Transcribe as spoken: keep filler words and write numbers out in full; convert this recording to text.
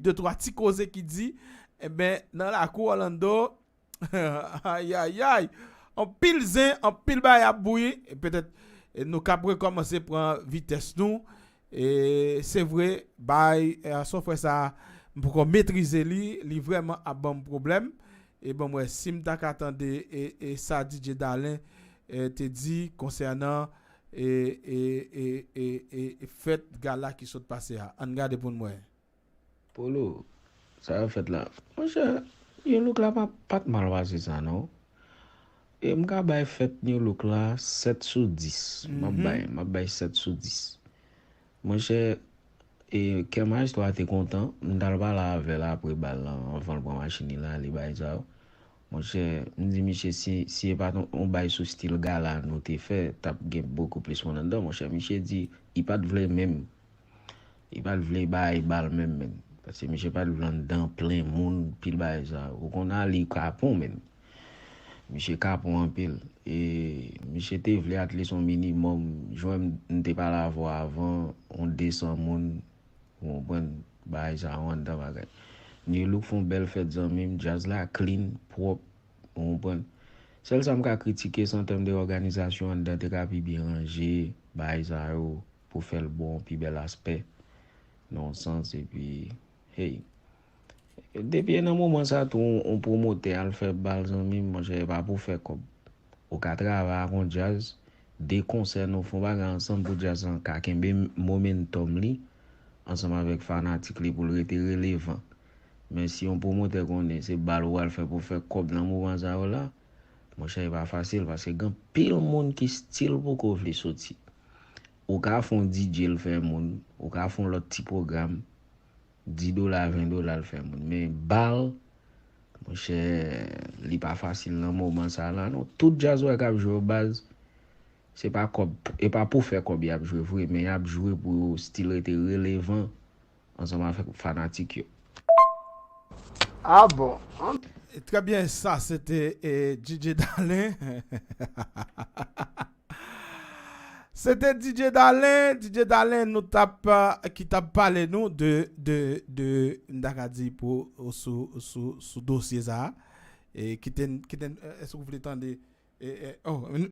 de twa ti koze ki di, enben, nan lakou Orlando, ayayay, anpil zen, anpil bagay ap bouyi, e petèt e nou kab rekòmanse pran vitès nou. E se vre, bay, e, son frè sa, m poko metrize li, li vrèman ap ban m pwoblèm. E ban m wè si m ta ka tande e, e sa D J Dalen e, te di konsènan e, e, e, e, e, e fèt gala ki sot pase a. Ann gade pou n wè. Polo, sa yo fèt la. Monchè, New Look la pa, pa t mal pase sa, non. E m ka bay fèt New Look la sèt sou dis. M ap bay, m ap bay sèt sou dis. Monchè, e kè Maestro a te kontan, m t al pale avè l apre bal lan, anvan l pran machin li la, li bay sa yo. Monchè, m di misye, si, si e pa t on, on bay sou stil gala nou te fè, t ap gen bokou plis moun anndan. Monchè, misye di, li pa t vle menm. Li pa t vle bay bal menm, menm. Paske misye pa t vle anndan plen moun, pil bagay sa. Ou konn ale kapon, menm. Misye kapon anpil. E misye te vle at least on minimòm, jan m te pale avè w avan, on de san moun, ou konprann, bagay sa yo anndan bagay. New Look fè on bèl fèt, zanmi m, djaz la clean, pwòp, ou konprann. Sèl sa m ka kritike, se an tèm de òganizasyon anndan te ka pi byen ranje, bagay sa yo, pou fè l bon, pi bèl aspè, nan yon sans, epi, hey. Depi nan moman sa tou, on pwomotè al fè bal, zanmi m, monchè, e pa pou fè kòb. Ou ka travay ak on djaz, de konsè nou fè on bagay ansanm pou djaz lan ka kenbe momentum li, ansanm avèk fanatik li pou l rete relevan. Men si on pwomotè konnen se bal ou al fè pou fè kòb nan moman sa yo la, monchè, e pa fasil, paske gen anpil moun ki still poko vle soti. Ou ka fè on D J l fè moun, ou ka fè on lòt ti pwogram, dis dola, ven dola l fè moun. Men bal, monchè, li pa fasil nan moman sa la, non. Tout djaz ou wè k ap jwe yo, baz, se pa kòb, e pa pou fè kòb y ap jwe vre, men y ap jwe pou yo still rete relevan ansanm avèk fanatik yo. Ah bon? Très bien, ça c'était eh, D J Dalen. C'était D J Dalen, D J Dalen nou tap ki tap pale nou de de de m ta ka di pou sou sou sou dosye sa. E kite kite èske ou vle tande e, e, oh,